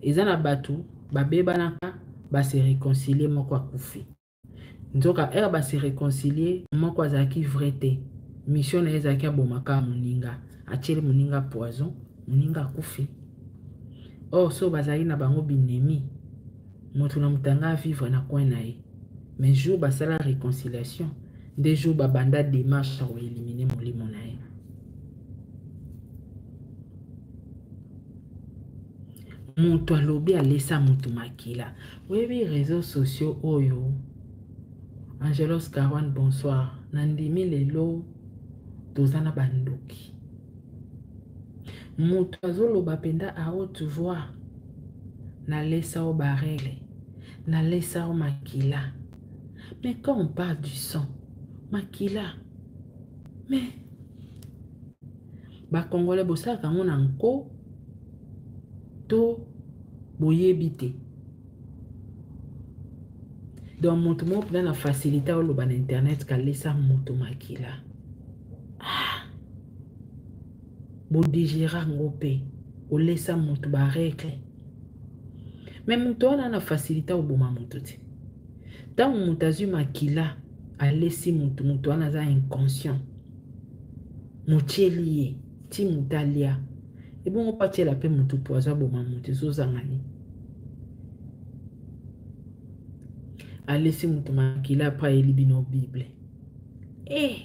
Eza na bato babebanaka ba se réconcilier moko akufi. Nzoka heure ba se réconcilier moko azalaki vrai te. Mission na ye ezalaki abomaka moninga, atieli moninga poison, moninga akufi. Or so bazalaki na bango binemi, moto na moto anga vivre na coin na ye. Mais jour basala réconciliation, nde jour babanda démarche ya koelimine molimo na ye. Moto alobi alesa moto makila. Oyebi réseaux sociaux oyo. Angelos Caruan, bonsoir. Nandimi lelo toza na bandoki. Moto azoloba mpenza à haute voix, nalesa yo barele, nalesa yo makila. Mais quand on parle du sang, makila, mais bakongole bosalaka yango na nko to boyebi te. Donc moto moko mpenza na facilité oloba na internet kalesa moto makila. Ah! Bodigera yango mpe olesa moto baregle. Me moto wana na facilité oboma moto te. Ntango moto azwi makila alesi moto, moto wana aza inconscient. Motieli ye ti moto alia. Ebongo mpo atiela mpe moto poison aboma moto ezozanga nini? Alesi moto makila apres ayeli bino Bible. Eh!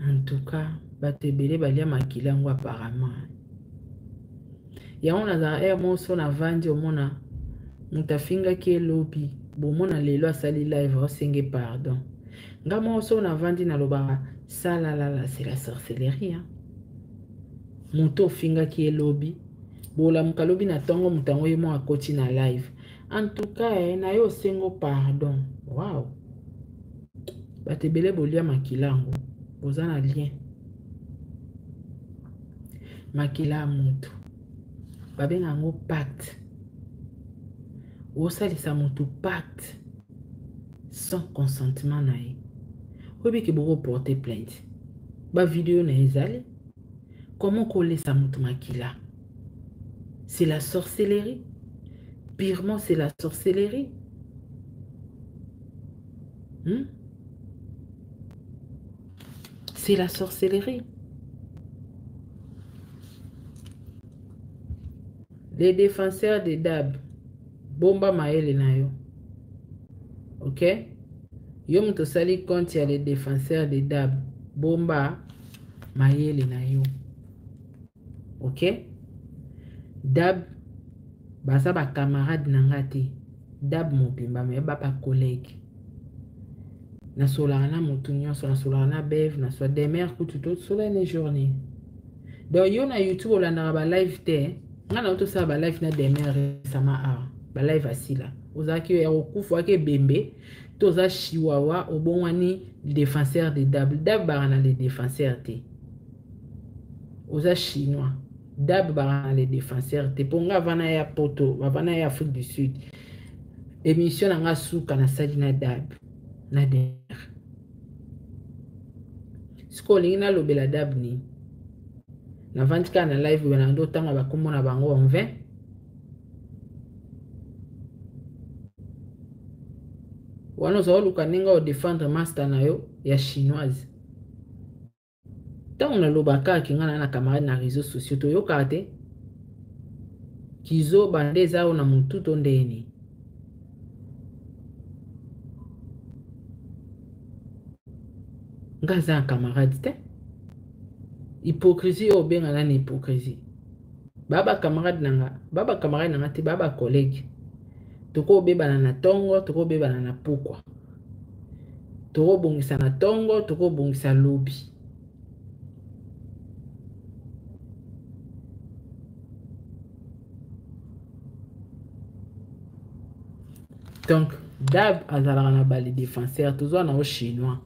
En tout cas, bato ebele balia makila yango apparemment. Yango nazala heure moko so navandi omona moto afingaki elobi, bomona lelo asali live osenge pardon. Nga moko so navandi nalobaka salalala, c'est la sorcellerie hein. Moto ofingaki elobi, bolamuka lobi na ntongo moto yango ye moko akoti na live. En tout cas, eh, na yo osengo pardon. Wow. Bato ebele bolia makila yango, boza na lien. Makila ya moto babenga yango pacte. Osalisa moto pacte sans consentement na ye. Oyebi ke boko porter plainte. Ba video na ezali. Comment kolesa moto makila? C'est la sorcellerie. Purement, c'est la sorcellerie. Hmm? C'est la sorcellerie. Les défenseurs de Dab, bomba maele na yo. Ok? Yo moto osali compte ya les défenseurs de Dab, bomba mayele na yo. Ok? Dab baza ba camarade na nga te. Dab mobimba mais ba ba collègue. Nasolaka na motu nyonso, nasolaka na Bev, nasola Demer kutu tosola ne journée. Donc yo na YouTube olandaka ba live te. Nga na tosala ba live na Demer récemment awa. Ba live asila. Ozalaki ya kokufa waki ebembe to oza chihuahua obongwani défenseur de Dab. Dab baka na les défenseurs te. Oza chinois. Dab baka na les défenseurs te. Po nga vana ya poto, bavana ya Afrique du Sud. Émission na nga suka nasali na Dab na Demer. Sikoyo olingi nalobela Dab nini? Navandi kaka na live oyo na ndo otanga bakombo na bango en vain. Wana oza oluka ndenge odefendre master na yo ya chinoise. Ntango nalobaka ke nga na na camarade na réseaux sociaux toyokaka te. Kizoba nde eza oyo na motu to ndeni. Nga aza na camarade te. Hypocrisie oyo obenga nani hypocrisie? Ba ba camarade na nga, ba ba camarade na nga te, ba ba collègue. Tokobebana na tongo, tokobebana na pokwa. Tokobongisa na tongo, tokobongisa lobi. Donc Dab azalaka na ba les défenseurs, tozwa na o chinois.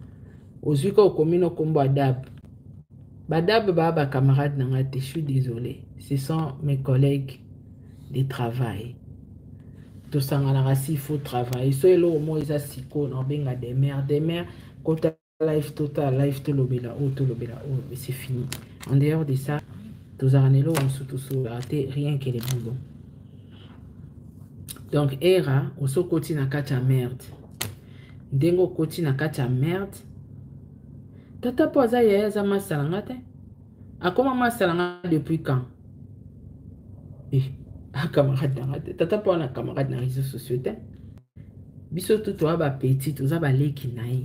Ozwi ka okomi no kombo ya Dab. Ba Dab ba ba camarade na nga te, je suis désolé. Ce sont mes collègues de travail. Tosanganaka s'il faut travailler. So eloko moko eza siko na obenga Demer, Demer kota live total live tolobela oyo tolobela oyo mais c'est fini. En dehors de ça, tozalaka na eloko mosusu tosololaka te, rien que le boulot. Donc era osi okoti na kati ya merde, ndenge okoti na kati ya merde, tata mpo aza yaya, aza masta na nga te, akoma masta na nga depuis quand? Eh, camarade na nga te, tata mpo wana camarade na réseaux sociaux te. Biso tu toza bapetit, toza baleki na ye,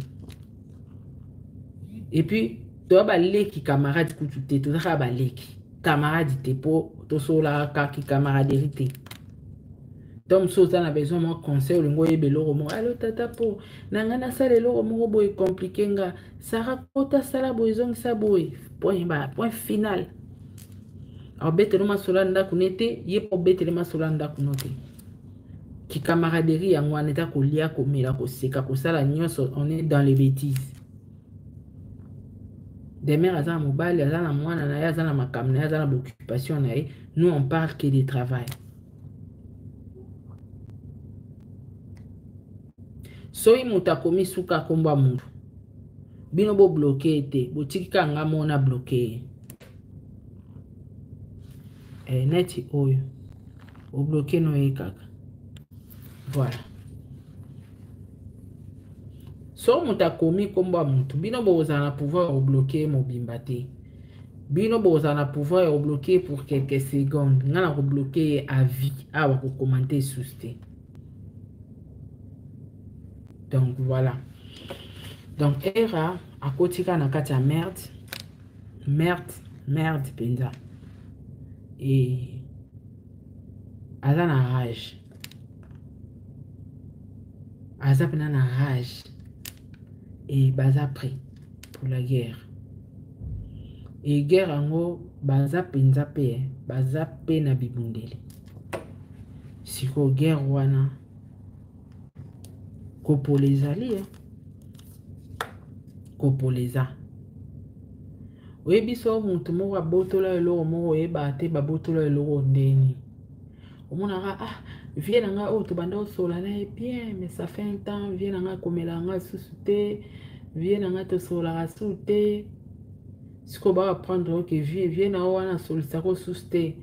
et puis toza baleki camarade kutu te, toza kaka baleki, camarade te, mpo tosolaka kaki camaraderie te. Donc mosusu oza na besoin mwa conseil, olingi oyeba eloko moko, alo tata mpo na ngai nasala eloko moko boye, compliqué nga, Sara kota sala boye, ezongisa boye, point ba point final. Abetele masolo ya ndako ne te, ye mpo obetele masolo ya ndako no te. Kicamaraderie yango wana eza kolia, komela, koseka, kosala nyonso, on est dans les bêtises. Demer aza na mobali, aza na mwana na ye, aza na makambo na ye, aza na baoccupation na ye. Nous, on parle que de travail. Soki moto akomi suka akombo ya motu, bino bobloke ye te, botiki kaka nga mona bloke ye. Eh, neti oyo obloke no ye kaka, voilà. So moto akomi nkombo ya motu, bino bokozala na pouvoir ya kobloke ye mobimba te. Bino bokozala na pouvoir ya kobloke pour quelques secondes, ngai na kobloke ye à vie, awa kokomante esusu te. Donc voilà, donc era akoti kaka na kati ya merde, merde, merde mpenza. E aza na rage, aza mpena na rage, e baza prêt pour la guerre. E guerre yango baza mpenza mpe baza mpe na bibundeli. Sikoyo guerre wana kopola ezali, eh? Kopola eza, oyebi so motu moko abotola eloko moko, oyebaka te babotola eloko ndeni. Omonaka, ah, vie na ngai oyo tobanda osola na ye bien, mais ça fait un temps vie na ngai akomela nga susu te, vie na ngai tosolaka susu te. Sikoyo baapprendre oke vie na yo wana asolisaka osusu te.